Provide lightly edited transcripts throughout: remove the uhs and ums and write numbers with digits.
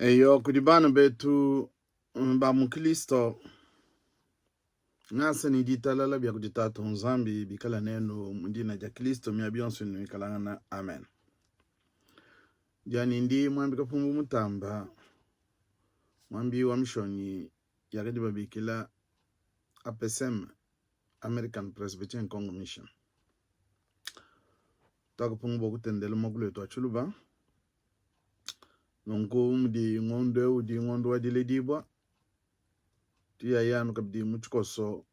Eyo, kudi bana betu ba mu Kristo, ngasa ne ditalala bia kudi Tatu Nzambi bikala nenu mu dina dia Kristo miaba yonso inuikalangana. Amen. Dianyi ndi Muambi Kapumbu Mutamba, muambi wa mishonyi yakadi babikila APCM, American Presbyterian Congo Mission. Tuakapunga bua kutendela muakulu wetu wa Tshiluba. Nunku mudi ngondo eu udi ngondo wa diledibua, tuyaya anu kabidi mu tshikoso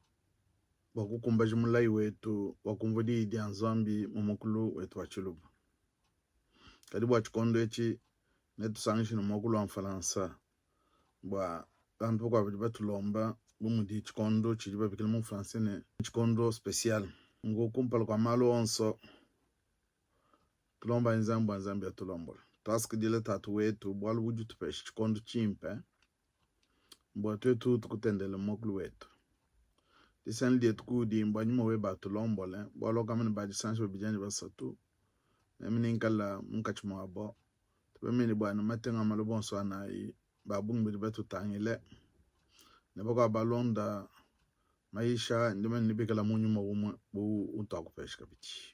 bua kukumbaja mulayi wetu wa kumvua diyi dia Nzambi mu muakulu wetu wa Tshiluba. Kadi bua tshikondo etshi netusangishe ne muakulu wa Mfalansa bua bantu bakuabu badi batulomba bu mudi tshikondo tshidi babikila mu français ne tshikondo special. Nunku kumpala kua malu onso tulombayi Nzambi bua Nzambi atulombola. Tuasakidila Tatu wetu bualu budi utupesha tshikondo tshimpe bua tuetu tukutendele muakulu wetu. Disangila dietu kuudi mbua nyuma webe atulombole, bualu wakamba ne badisangisha babidi anyi basatu, meme nenkala munkatshi muabo. Tubamanye bua ne matenga a maloba onso anayi, ba bungi badi batutangile ne bakuabu balonda mayisha ndi manye ne bikala mu nyuma umue bu utuakupesha kabidi.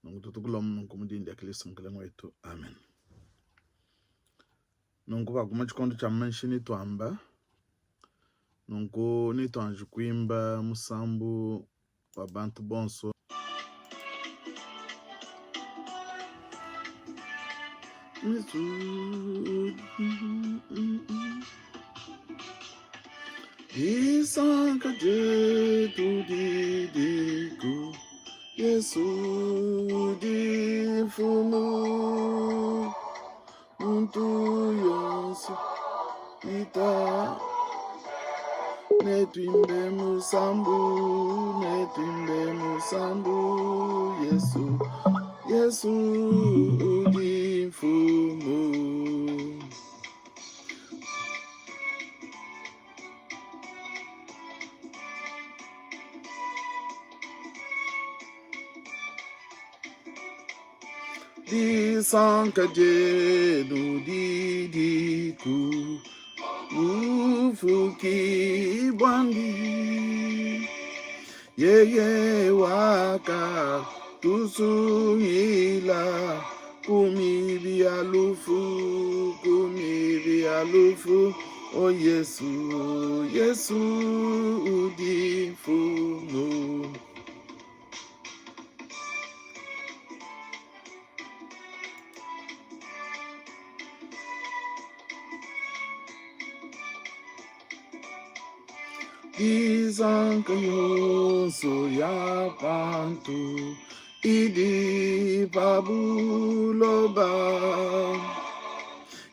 Nunku tutukulomba nunku mu dina dia Kristo Mukelenge wetu. Amen. Nunku pakuma tshikondo tshia manshi nituamba nunku nituanji kuimba musambu wa bantu bonso. Disanka dietu didiku, Yesu udi mfumu. Muntu yonso ita netuimbe musambu, netuimbe musambu, Yesu, Yesu udi mfumu. Disanka dienu didiku bufuki buandi yeye wakatusungila ku mibi ya lufu ku mibi ya lufu o Yesu Yesu udi mfumu Disanka yonso ya bantu idi pa buloba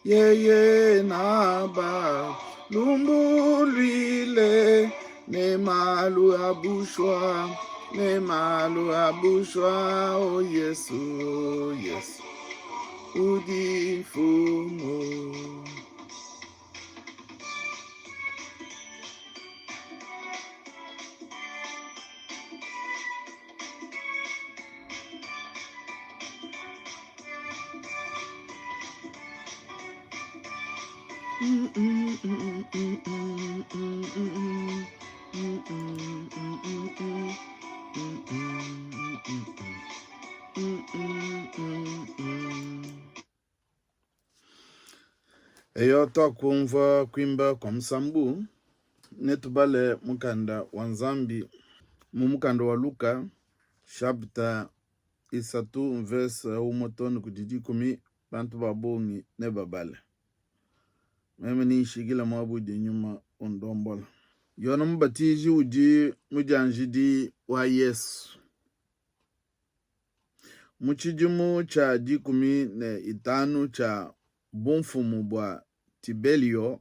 yeye naba lumbuluile ne malu a bushwa ne malu a bushwa o oh Yesu Yesu udi mfumu Eyo tuakumvua kuimba kua musambu, netubale mukanda wa Nzambi mu mukanda wa Luka chapter isatu mvese umue too ne kudi dikumi bantu ba bungi nebabale. Meme nenshikile muaba udi nyuma undombola. Yone Mubatiji udi mudianjidi wa Yesu. Mu tshidimu tshia 15 tshia bumfumu bua Tibelio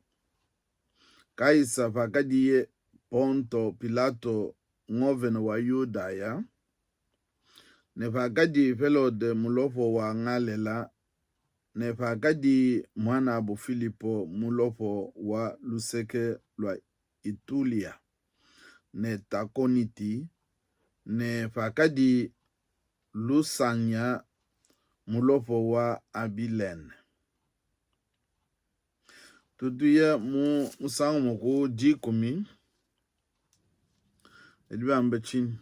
Kaisa pakadiye Ponto Pilato. ngovena wa Yudaya, ne pakadi Helode mulopo wa Ngalela, ne pakadi muanabo Filipo mulopo wa luseke lua Itulia ne Takoniti, ne pakadi Lusanya mulopo wa Abilene. Tutuye mu musangu umue ku dikumi, badi bamba tshinyi?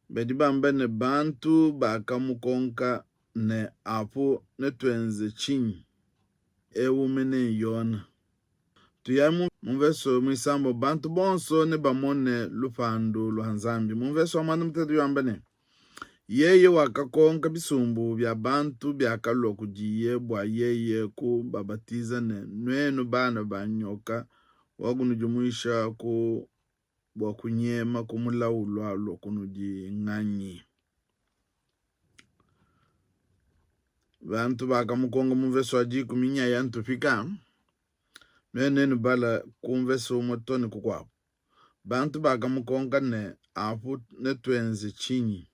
Badi bamba ne, bantu bakamukonka ne, Apu netuenze tshinyi? Eu mene n'Yona. Tuyayi mu mvese muisambombo, bantu bonso nebamone lupandu lua Nzambi. Mu mvese wa muanda mutekete udi wamba ne, Yeye wakakonka bisumbu bia bantu biakalua kudiye bua yeye kubabatiza ne, Nuenu bana ba nyoka, wakunudimuisha ku bua kunyema ku mulawu ulualua kunudi nganyi? Bantu bakamukonka mu mvese wa dikumi nyaya ntupika, nuenu nenubala ku mvese umue to ne kukuabu. Bantu bakamukonka ne, Apu netuenze tshinyi?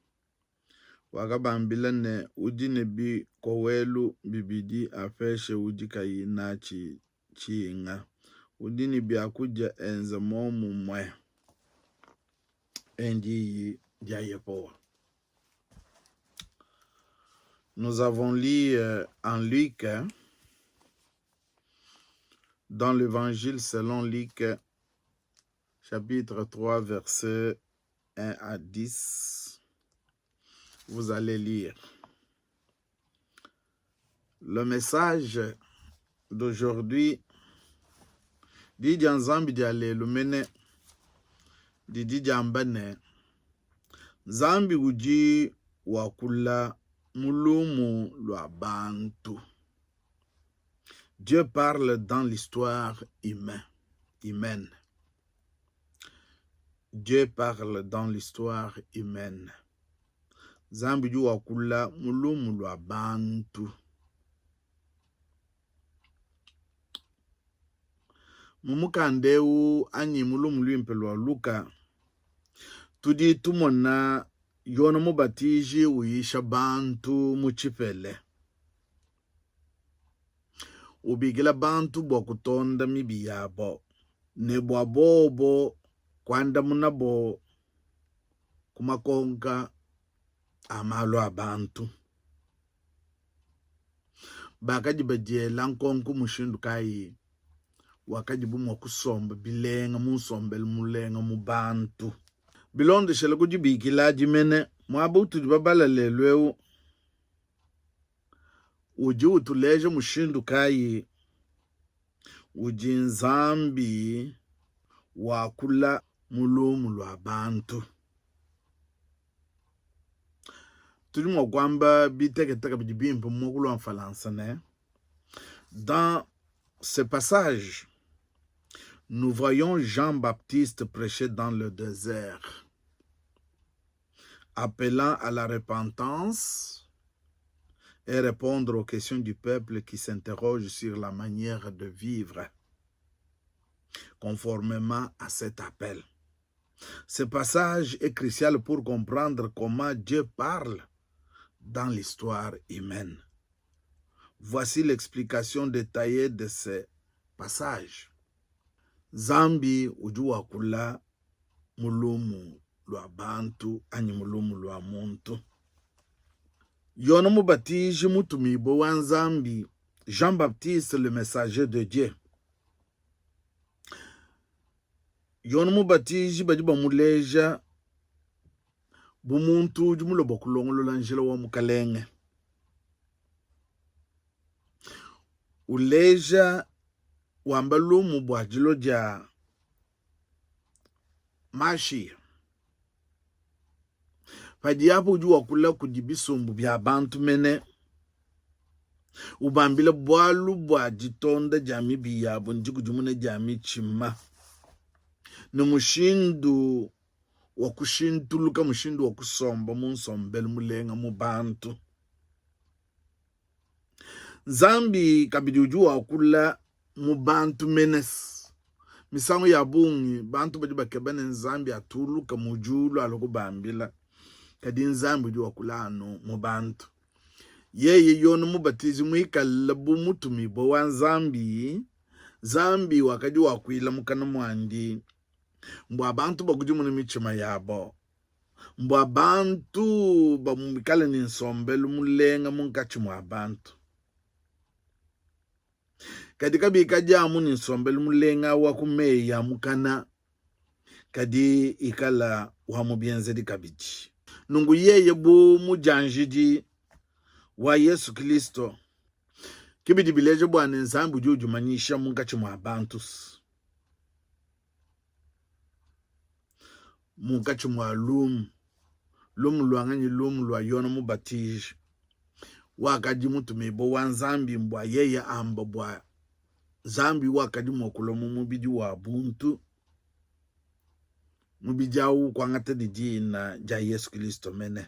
Wakabambila ne, Udi ne bikowelu bibidi apeshe udi kayi natshi tshinga, udi ne biakudia enze muomumue. Ndiyi dia Yehowa. Nous avons lu en Luc, dans l'évangile selon Luc, chapitre 3, verset 1 à 10. Vous allez lire. Le message d'aujourd'hui, di dia Nzambi dia lelu mene didi diamba ne, Nzambi udi wakula mu lumu lua bantu. Dieu parle dans l'histoire humaine. humaine. Dieu parle dans l'histoire humaine. Nzambi udi wakula mu lumu lua bantu. Mu mukanda eu anyi mu lumu luimpe lua Luka, tudi tumona Yone Mubatiji uyisha bantu mu tshipele. Ubikila bantu bua kutonda mibi yabo ne bua bobo kuandamunabo ku makonka a malu a bantu. Bakadi badiela nkonko mushindu kayi wakadibu mua kusomba bilenga mu nsombelu mulenga mu bantu. Bilondeshele ku dibikila adi mene, muaba utudi babala lelu eu udi utuleja mushindu kayi udi Nzambi wakula mu lumu lua bantu. Tudi mua kuamba bitekete kabidi bimpe mu muakulu wa Mfalansa ne, Dans ce passage, nous voyons Jean-Baptiste prêcher dans le désert, appelant à la repentance et répondre aux questions du peuple qui s'interroge sur la manière de vivre conformément à cet appel. Ce passage est crucial pour comprendre comment Dieu parle dans l'histoire humaine. Voici l'explication détaillée de ce passage. Nzambi udi wakula mu lumu lua bantu anyi mu lumu lua muntu. Yone Mubatiji mutumibue wa Nzambi, Jean-Baptiste le messager de Dieu. Yone Mubatiji badi bamuleja bu muntu udi mulue bua kulongolola njila wa Mukalenge, uleja wamba lumu bua dilua dia Mashiya. Padiye apu udi wakula kudi bisumbu bia bantu mene, ubambila bualu bua ditonda dia mibi yabu ne dikudimuna dia mitshima ne mushindu wa kushintuluka, mushindu wa kusomba mu nsombelu mulenga mu bantu. Nzambi kabidi udi wakula mu bantu mene. Misangu ya bungi bantu badi bakeba ne Nzambi atuluka mu diulu alua kubambila, kadi Nzambi udi wakula anu mu bantu. Yeye Yone Mubatizi muikale bu mutumibue wa Nzambi, Nzambi wakadi wakuila mukana muandi mbua bantu bakudimune mitshima yabo, mbua bantu bikale ne nsombelu mulenga munkatshi mua bantu. Kadi kabikadi amu ne nsombelu mulenga wa ku meyi a mukana, kadi ikala wa mu bienzedi kabidi. Nunku yeye bu mudianjidi wa Yesu Kristo, ke bidi bileja bua ne Nzambi udi udimanyisha munkatshi mua bantu, munkatshi mua lumu, lumu lua nganyi? Lumu lua Yone Mubatiji wakadi mutumibue wa Nzambi mbua yeye amba bua Nzambi wakadi mua kulua mu mubidi wa buntu, mubidi au kuangata ne dina dia Yesu Kristo mene.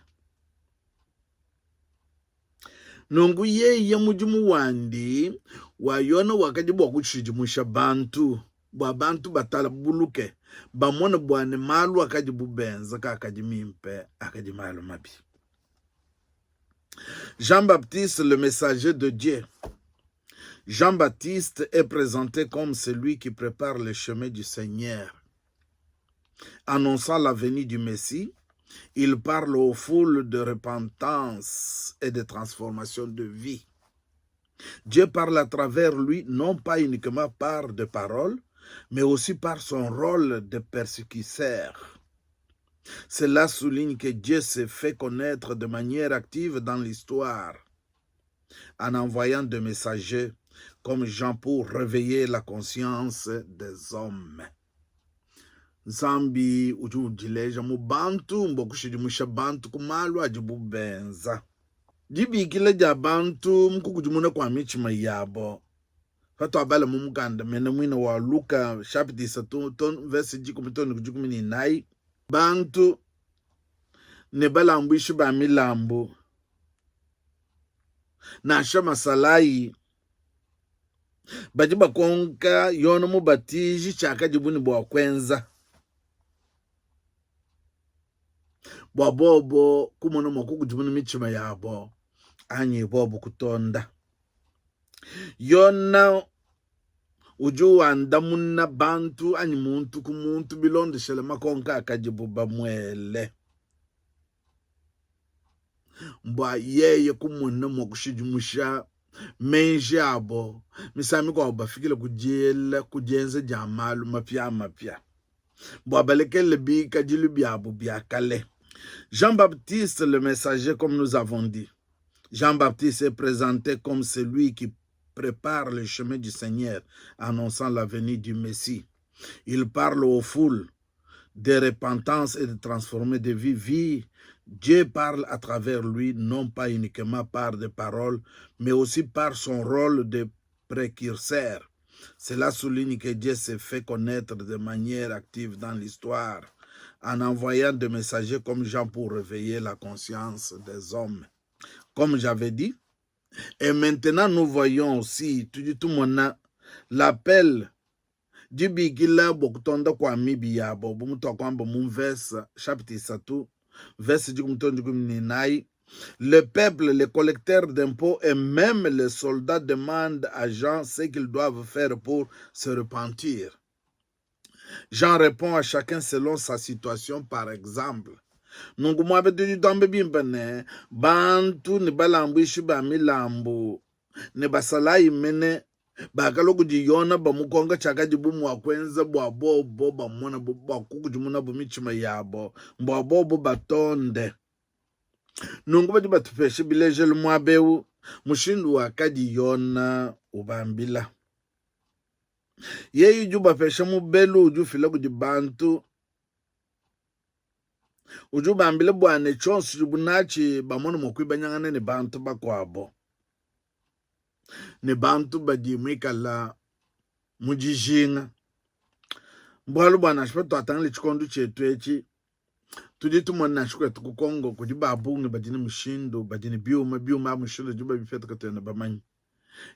Nunku yeye mudimu wandi wa Yona wakadi bua kushidimusha bantu, bua bantu batabuluke, bamone bua ne malu akadibu benza kaakadi mimpe, akadi malu mabi. Jean-Baptiste, le messager de Dieu. Jean-Baptiste est présenté comme celui qui prépare le chemin du Seigneur. Annonçant la venue du Messie, il parle aux foules de repentance et de transformation de vie. Dieu parle à travers lui, non pas uniquement par des paroles, mais aussi par son rôle de persécuteur. Cela souligne que Dieu s'est fait connaître de manière active dans l'histoire en envoyant des messagers comme Jean pour réveiller la conscience des hommes. Nzambi udi udileja mu bantu mbua kushidimusha bantu ku malu adibu benza. Dibikila dia bantu mu kukudimuna kua mitshima yabo patuabala mu mukanda mene muine wa Luka chapitre 3 verset 10 too ne ku 14, bantu ne balambuishi ba milambu nansha masalayi badi bakonka Yone Mubatiji tshiakadibu ne bua kuenza bua bobo kumona mua kukudimuna mitshima yabo anyi bobo kutonda. Yona udi wandamuna bantu anyi muntu ku muntu bilondeshele makonka akadibu bamuele bua yeye kumona mua kushidimusha meji abo, misangu mikuabo bafikile ku diela ku dienza dia malu mapiamapia bua balekele bikadilu biabu bia kale. Jean-Baptiste le messager, comme nous avons dit, Jean-Baptiste est présenté comme celui qui prépare le chemin du Seigneur, annonçant la venue du Messie. Il parle aux foules de repentance et de transformer de vie vie. Dieu parle à travers lui, non pas uniquement par des paroles, mais aussi par son rôle de précurseur. Cela souligne que Dieu s'est fait connaître de manière active dans l'histoire en envoyant des messagers comme Jean pour réveiller la conscience des hommes. Comme j'avais dit, et maintenant nous voyons aussi, tudi tumona l'appel dibikila bua kutonda kua mibi yabo bu mutuakuamba mu mvese chapitre 3 verset 14. Le peuple, les collecteurs d'impôts et même les soldats demandent à Jean ce qu'ils doivent faire pour se repentir. Jean répond à chacun selon sa situation, par exemple. Nunku muaba tudi tuambe bimpe ne, bantu ne balambuishi ba milambu ne basalayi mene bakalua kudi Yona bamukonka tshiakadibu mua kuenza bua bobo bamona bua kukudimunabu mitshima yabo, mbua bobo batonde. Nunku badi batupesha bilejelu muaba eu mushindu wakadi Yona ubambila. Yeye udi ubapesha mubelu udi ufila kudi bantu, udi ubambila bua ne tshionso tshidibu natshi bamone mua kuibanyangana ne bantu bakuabo ne bantu badi muikala mu dijinga. Bualu bua nansha patuatangila tshikondo tshietu etshi, tudi tumona nansha kuetu ku Congo kudi ba bungi badi ne mushindu, badi ne biuma, biuma mushindu udibu babipeta katuena bamanye.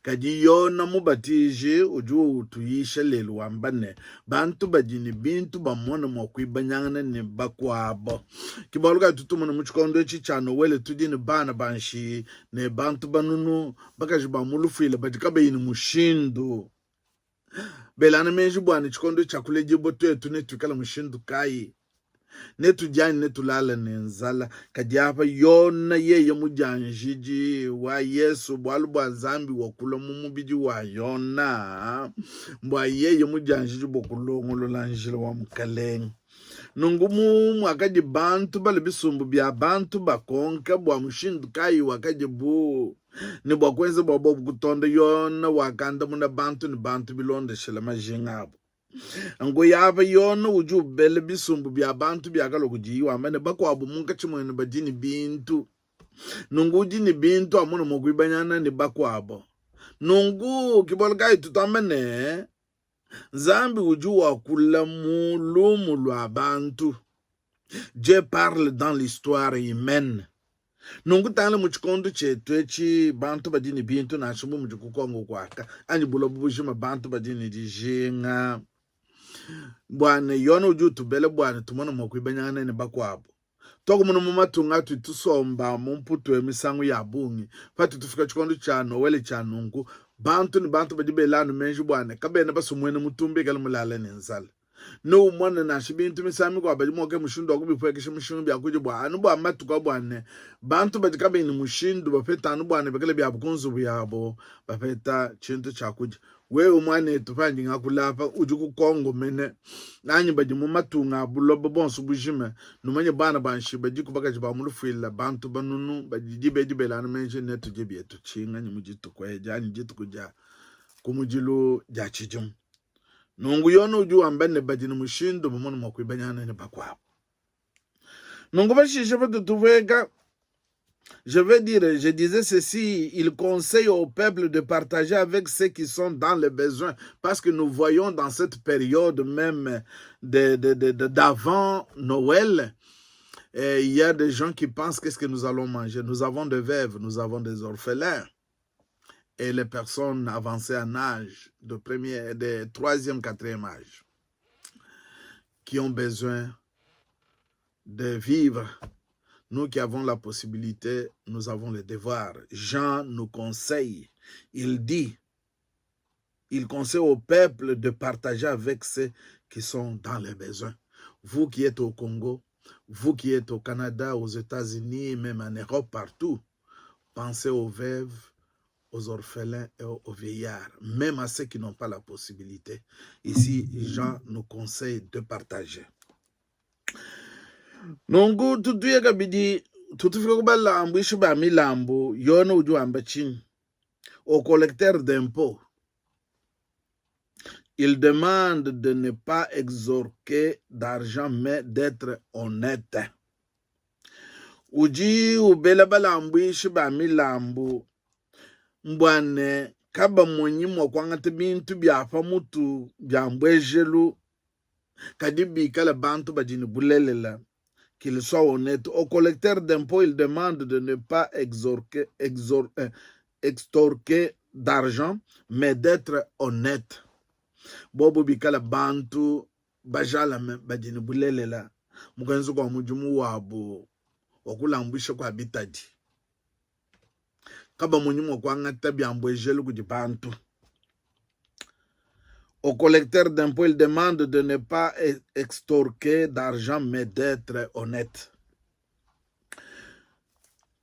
Kadi Yona Mubatiji udi utuyisha lelu wamba ne, bantu badi ne bintu bamone mua kuibanyangana ne bakuabo. Ke bualu kayi tutumona mu tshikondo etshi tshia Nowele tudi ne bana ba nshiyi ne bantu banunu, bakaji ba mu lufuila badi kabayi ne mushindu. Belangana meji bua ne tshikondo tshia kuledibua tuetu netuikale mushindu kayi? Netudie anyi netulale ne nzala? Kadi apa Yona yeye mudianjidi wa Yesu, bualu bua Nzambi wakulua mu mubidi wa Yona mbua yeye mudianjidi bua kulongolola njila wa Mukalenge. Nunku mu muakadi bantu bale bisumbu bia bantu bakonka bua mushindu kayi wakadibu ne bua kuenza bua bobu kutonda, Yona wakandamuna bantu ne bantu bilondeshile majinga abu. Nkuya apa Yona udi ubela bisumbu bia bantu biakalua kudiye wamba ne, bakuabu munkatshi muenu badi ne bintu, nunku udi ne bintu amone mua kuibanyana ne bakuabo. Nunku ke bualu kayi tutuamba ne, Nzambi udi wakula mu lumu lua bantu. Dieu parle dans l'histoire humaine. Nunku tangila mu tshikondo tshietu etshi, bantu badi ne bintu nansha bu mudi ku Congo kuaka anyi buloba bujima, bantu badi ne dijinga bua ne Yona udi utubela bua ne tumone mua kuibanyangana ne bakuabu. Tuakumona mu matunga atudi tusomba mu Mputu misangu ya bungi, patudi tufika tshikondo tshia Nowele tshia nunku, bantu ne bantu badi bela anu meji bua ne, kabena basue muena mutumba ikale mulale ne nzala. Neumone nansha bintu misangu mikuabu badi mua kukeba mushindu wa kubipuekesha mushinga biakudia bua anu bua matuku a bua ne, bantu badi kabayi ne mushindu bapeta anu bua ne bekele biabu ku nzubu yabu bapeta tshintu tshia kudia. Wewe muanetu, pandi ngakula apa, udi ku Congo mene anyi badi mu matunga a buloba buonso bujima, numanye bana ba nshiya badiku bakaji ba mu lufuila, bantu banunu badi diba edi belangana meji ne tudie bietu tshinganyi mu dituku edi anyi dituku dia kumudilu dia tshidimu. Nunku Yona udi wamba ne badi ne mushindu bamone mua kuibanyangana ne bakuabu. Nunku pashishe patudi tupueka Je veux dire, je disais ceci, il conseille au peuple de partager avec ceux qui sont dans le besoin, parce que nous voyons dans cette période même d'avant de, de, de, d'avant Noël, eh, il y a des gens qui pensent qu'est-ce que nous allons manger. Nous avons des veuves, nous avons des orphelins et les personnes avancées en âge, de premier, de troisième, quatrième âge, qui ont besoin de vivre. Nous qui avons la possibilité, nous avons le devoir. Jean nous conseille. Il dit, il conseille au peuple de partager avec ceux qui sont dans les besoins. Vous qui êtes au Congo, vous qui êtes au Canada, aux États-Unis, même en Europe, partout, pensez aux veuves, aux orphelins et aux vieillards, même à ceux qui n'ont pas la possibilité. Ici, Jean nous conseille de partager. Nunku tutuye kabidi tutufika ku balambuishi ba milambu. Yona udi wamba tshinyi? Au collecteur d'impôts, il demande de ne pas extorquer d'argent mais d'être honnête. Udi ubela balambuishi ba milambu mbua ne kabamonyi mua kuangata bintu bia pa mutu bia mbuejelu kadi bikale bantu badi ne bulelela qu'il soit honnête. Au collecteur d'impôts, il demande de ne pas exorquer, exor, euh, extorquer d'argent, mais d'être honnête. Bobo bikale bantu bajalame badi ne bulelela mu kuenza kua mudimu wabu wa kulambuisha kua bitadi. Kabamonyi mua kuangata bia mbuejelu kudi bantu. Au collecteur d'impôts, il demande de ne pas extorquer d'argent, mais d'être honnête.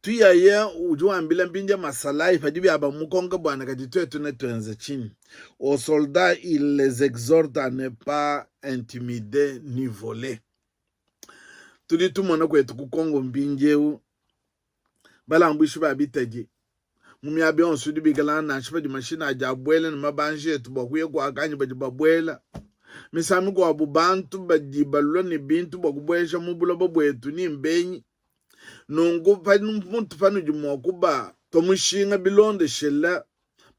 Tuyaye udi wambila mpindia masalayi padi bia bamukonka bwana kadi tuetu netuenze tshinyi? Aux soldats, il les exhorte à ne pas intimider ni voler. Tudi tumona kwetu ku Congo mpindieu balambuishi ba bitadi mu miaba yonso idi bikala nansha padi mashinyi adi abuela ne mabanji etu bua kuya kuaka anyi badi babuela misangu mikuabu bantu badi balua ne bintu bua kubueja mu buloba buetu ni mbenyi nunku pamutu panudi mua kubatua mushinga bilondeshela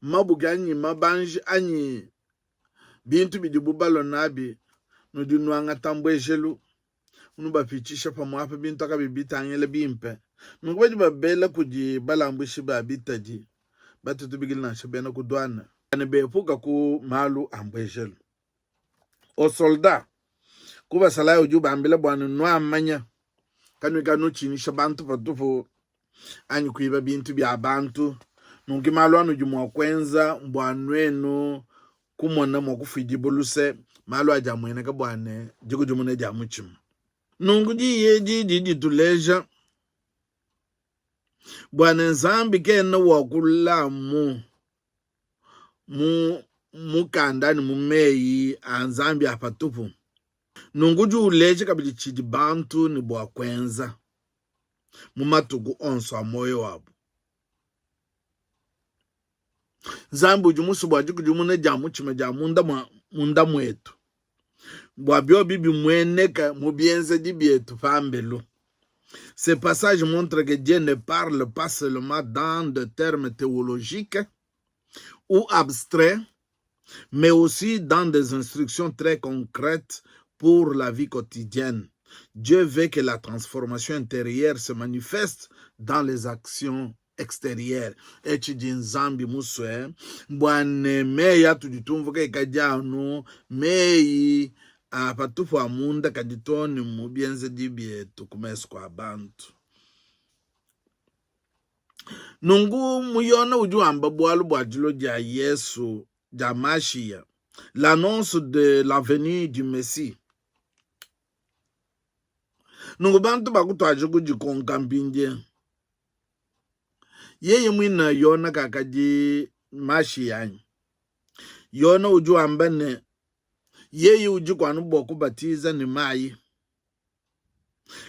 mabuki anyi mabanji anyi bintu bidibu balua nabi nudi nuangata mbuejelu nubapitshisha pamuapa bintu akabi bitangila bimpe. Nunku badi babela kudi balambuishi ba bitadi. Batutubikila nansha bena ku douane ne bepuka ku malu a mbuejelu. O soldat ku basalayi udi ubambila bua ne nuamanya kanuikala nutshinyisha bantu patupu anyi kuiba bintu bia bantu. Nunku malu anudi mua kuenza mbua nuenu kumona mua kufuidibua luse, malu adi amueneka bua ne dikudimuna dia mutshima. Nunku diyi edi didi dituleja bua ne Nzambi kena wakula amu mu mukanda anyi mu meyi a Nzambi a patupu. Nunku udi uleja kabidi tshidi bantu ne bua kuenza mu matuku onso a muoyo wabu. Nzambi udi musue bua dikudimuna dia mutshima dia munda mua munda muetu, bua biobi bimueneka mu bienzedi bietu pambelu. Ce passage montre que Dieu ne parle pas seulement dans des termes théologiques ou abstraits, mais aussi dans des instructions très concrètes pour la vie quotidienne. Dieu veut que la transformation intérieure se manifeste dans les actions extérieures. Etshi di Nzambi musue bua ne meyi atudi tumvua kaikadi anu meyi a patupu a munda kadi too ne mu bienzedi bietu ku mesu kua bantu. Nunku mu Yona udi wamba bualu bua dilua dia Yesu dia Mashiya, l'annonce de la venue du Messie. Nunku bantu bakutuadija kudikonka mpindieu yeye muine Yona kakadi Mashiya anyi? Yona udi wamba ne, yeye udiku anu bua kubatiza ne mayi.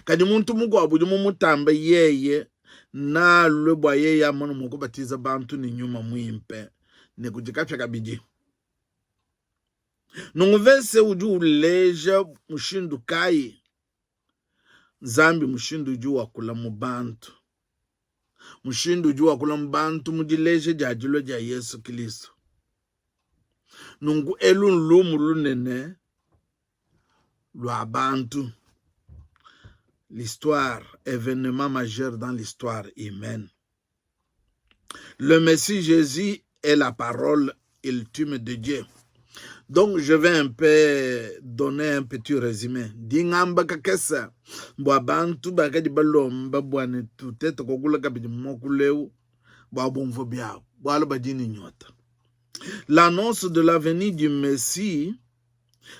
Kadi muntu mukuabu udi mumutambe yeye nalue bua yeye amone mua kubatiza bantu ne nyuma muimpe ne kudi kapia kabidi. Nunku mvese udi uleja mushindu kayi Nzambi mushindu udi wakula mu bantu, mushindu udi wakula mu bantu mu dileja dia dilua dia Yesu Kristo. Nunku elu nlumu lunene lua bantu, l'histoire, événement majeur dans l'histoire humaine. Le Messie Jésus est la parole ultime de Dieu. Donc je vais un peu donner un petit résumé. Ndi ngamba kakesa bua bantu bakadi balomba bua ne tutete kokula kabidi muakulu eu bua bumvue biabu bualu badi ne nyota. L'annonce de la venue du Messie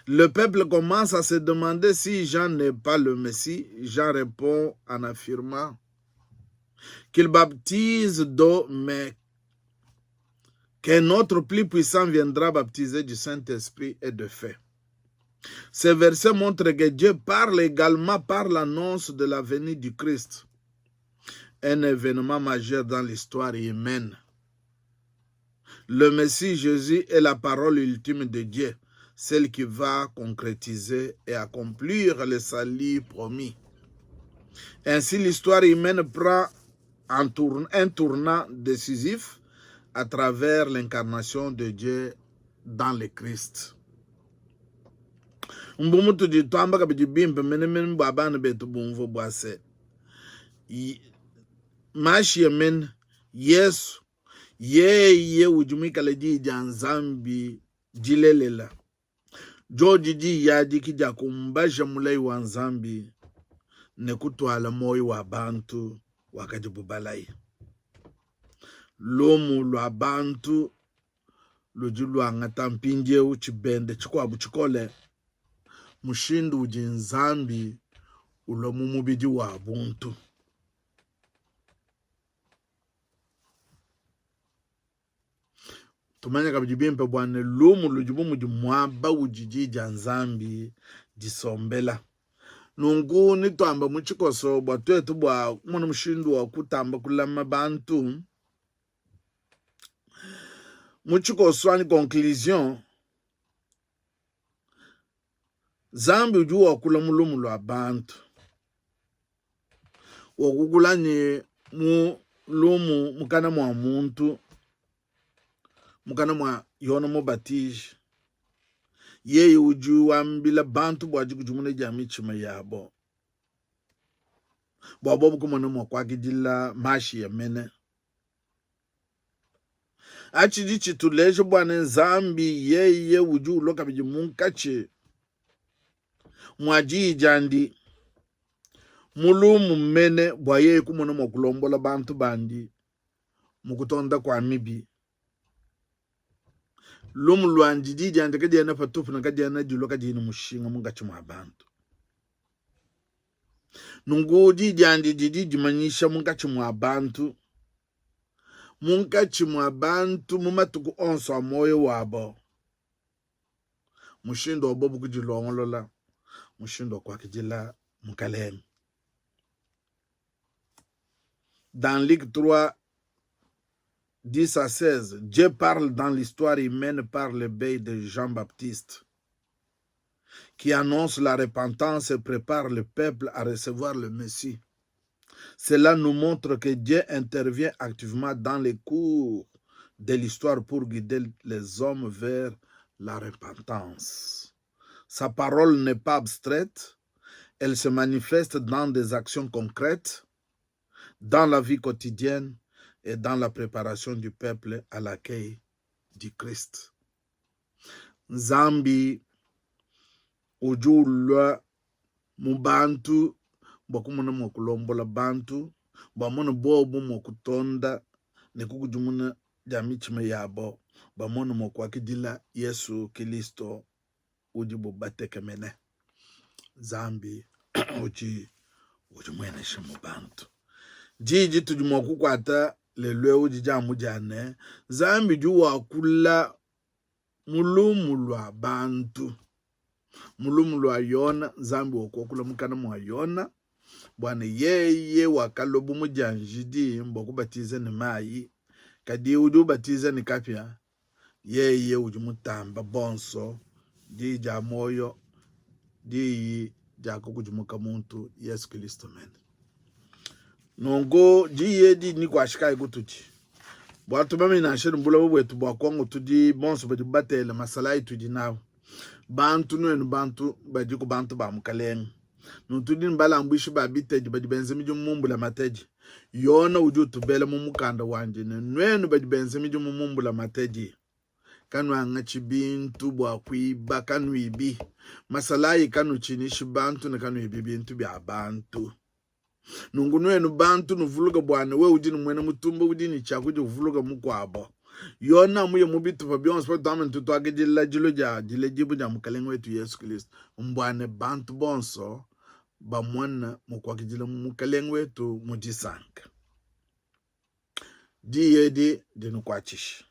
Le peuple commence à se demander si Jean n'est pas le Messie. Jean répond en affirmant qu'il baptise d'eau, mais qu'un autre plus puissant viendra baptiser du Saint-Esprit et de feu. Ces versets montrent que Dieu parle également par l'annonce de la venue du Christ, un événement majeur dans l'histoire humaine. Le Messie Jésus est la parole ultime de Dieu, celle qui va concrétiser et accomplir le salut promis. Ainsi, l'histoire humaine prend un, un tournant décisif à travers l'incarnation de Dieu dans le Christ. Mbu mutudi tuamba kabidi bimpe menemene bua bana betu bumvue bua se Mashiya mene Yesu Yeye udi muikale Diyi dia Nzambi dilelela. Diodi diyi adi ke diakumbaja mulayi wa Nzambi ne kutuala muoyo wa bantu wakadibu balaye. Lumu lua bantu ludi luangata mpindieu tshibende tshikuabu tshikole, mushindu udi Nzambi ulua mu mubidi wa buntu. Tumanye kabidi bimpe bua ne, lumu ludi bu mudi muaba udi Diyi dia Nzambi disombela. Nunku netuambe mu tshikoso bua tuetu bua kumona mushindu wa kutamba kulama bantu mu tshikoso anyi conclusion. Nzambi udi wakula mu lumu lua bantu. Wakukula ne mu lumu mukana mua muntu, mukana mua Yone Mubatiji. Yeye udi wambila bantu bua dikudimuna dia mitshima yabo, bua bobo kumona mua kuakidila Mashiya mene. Atshidi tshituleja bua ne Nzambi yeye udi ulua kabidi munkatshi mua diyi diandi mu lumu mene bua yeye kumona mua kulombola bantu bandi mu kutonda kua mibi. Lumu luandi, diyi diandi kadiena patupu ne kadiena dilua kadiyi ne mushinga munkatshi mua bantu. Nunku diyi diandi didi dimanyisha munkatshi mua bantu, munkatshi mua bantu mu matuku onso a muoyo wabo, mushindu wa bobu kudilongolola, mushindu wa kuakidila Mukalenge. Dans Luc 3, 10 à 16, Dieu parle dans l'histoire humaine par le biais de Jean-Baptiste, qui annonce la repentance et prépare le peuple à recevoir le Messie. Cela nous montre que Dieu intervient activement dans les cours de l'histoire pour guider les hommes vers la repentance. Sa parole n'est pas abstraite, elle se manifeste dans des actions concrètes, dans la vie quotidienne et dans la préparation du peuple à l'accueil du Christ. Nzambi udi ulua mu bantu bua kumona mua kulombola bantu bua mone bobu mua kutonda ne kukudimuna dia mitshima yabo bamone mua kuakidila Yesu Kilisto udibu batekemene. Nzambi udi udimuenesha mu bantu. Diyi ditudi mua kukuata lelu eu didi amu dia ne, Nzambi udi wakula mu lumu lua bantu. Mu lumu lua Yona, Nzambi wakuakula mukana mua Yona bua ne yeye wakalua bu mudianjidi bua kubatiza ne mayi, kadi udi ubatiza ne kapia Yeye udi mutamba bonso diyi dia muoyo, diyi dia kukudimuka muntu, Yesu Kilisto mene. Nunku diyi edi nikuashikayi kutudi bua tumanye nansha ne buloba buetu bua Kongo tudi bonso badi batele masalayi tudi nawu bantu nuenu bantu badi ku bantu ba mukalenge nutudi ne balambuishi ba bitadi badi benza midimu mu mbulamatadi Yona udi utubela mu mukanda wandi ne, Nuenu badi benza midimu mu mbulamatadi, kanuangatshi bintu bua kuiba, kanuibi masalayi, kanutshinyishi bantu ne kanuibi bintu bia bantu. Nunku nuenu bantu nuvuluke bua ne wewe udi ne muena mutumba udi ne tshia kudi uvuluka mukuabo. Yona muye mu bitupa bionso patuamba ne tutuakidila dilua dia diledibua dia Mukalenge wetu Yesu Kristo, mbua ne bantu bonso bamona mua kuakidila Mukalenge wetu mu disanka. Diyi edi dinukuatshishe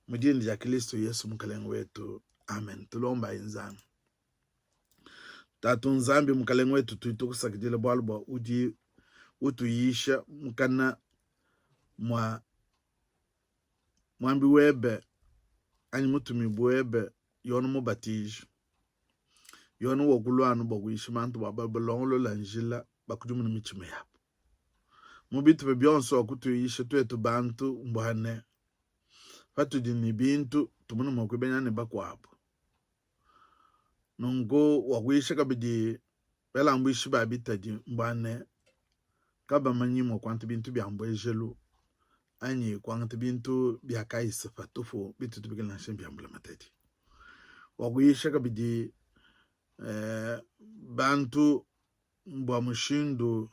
mu dina dia Kristo Yesu Mukalenge wetu. Amen. Tulombayi Nzambi. Tatu Nzambi Mukalenge wetu, tudi tukusakidila bualu bua udi utuyisha mukana mua muambi webe anyi mutumibue webe Yone Mubatiji. Yone wakulua anu bua kuyisha bantu bua balongolola njila bakudimuna mitshima yabu. Mu bitupa bionso wakutuyisha tuetu bantu mbua ne patudi ne bintu tumone mua kuibenya ne bakuabu. Nunku wakuyisha kabidi balambuishi ba bitadi mbua ne kabamanyi mua kuangata bintu bia mbuejelu anyi kuangata bintu bia Kaisa patupu bitutu tubikila nansha bia mbulamatadi. Wakuyisha kabidi eh, bantu bua mushindu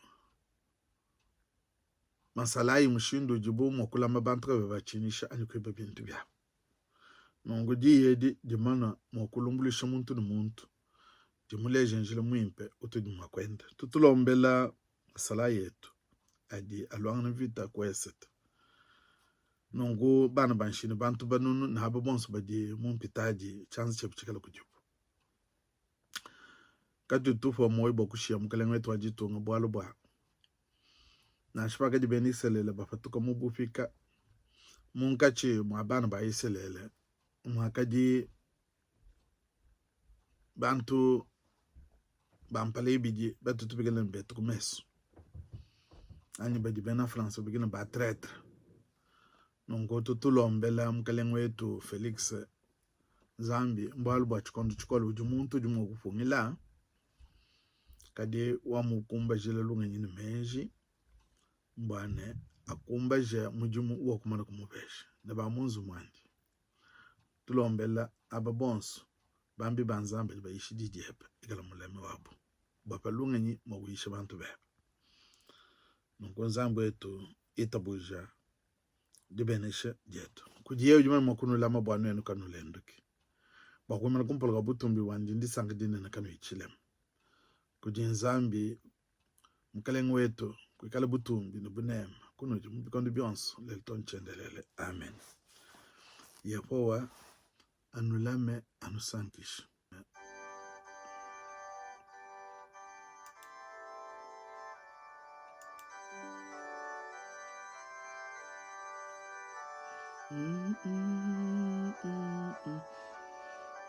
masalayi mushindu udibu mua kulama bantu kabayi batshinyisha anyi kuiba bintu biabu. Nunku diyi edi dimana mua kulumbuluisha muntu ne muntu, dimuleja njila muimpe utudi mua kuenda. Tutulombela masalayi etu adi aluangana mvita ku esete. Nunku bana ba nshini, bantu banunu ne aba bonso badi mu mpitadi, tshianza tshiebe tshikale kudibu. Katutu tupua muoyo bua kushiya mukalenge wetu wa ditunga, bualu bua nansha pakadi bena Isalele bapatuka mu bupika munkatshi mua bana ba Isalele muakadi bantu ba mpala ibidi batutu bikale ne betu ku mesu anyi badi bena France babikila ba traitre. Nunku tutulombela mukalenge wetu Felix Nzambi mbualu bua tshikondo tshikole udi muntu udi mua kupungila kadi wamukumbajila lungenyi ne meji bua ne akumbaje mudimu wa kumana kumupesha. Ne ba mu nzubu muandi. Tulombela aba bonso bambi ba Nzambi badi bayisha di diebe, ikala mulami wabo, bapa lungenyi mua kuyisha bantu bebe. Nunku Nzambi wetu, itabuja dibenesha dietu kudiye udi mua kunulama bua nuenu kanulenduki, bua kuimana kumpala kua butumbi buandi ndisanka dinene kanuyi tshilema. Kudi Nzambi Mukelenge wetu kuikale butumbi ne buneme kunudi mu bikondo bionso, lelu too ne tshiendelele. Amen. Yehowa anulame, anusankishe. Mm, mm, mm, mm.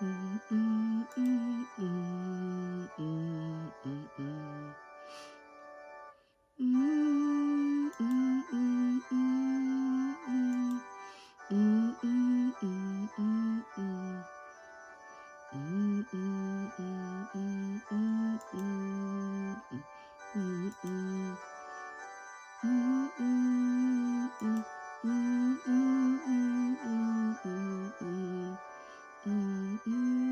Mm, mm, mm, mm, mm, mm, mm. Mm, mm, mm, mm, mm. Mm, mm, mm, mm, mm. Mm, mm, mm, mm, mm, mm, mm, mm. Mm, mm, mm, mm, mm, mm, mm, mm. Mm, mm.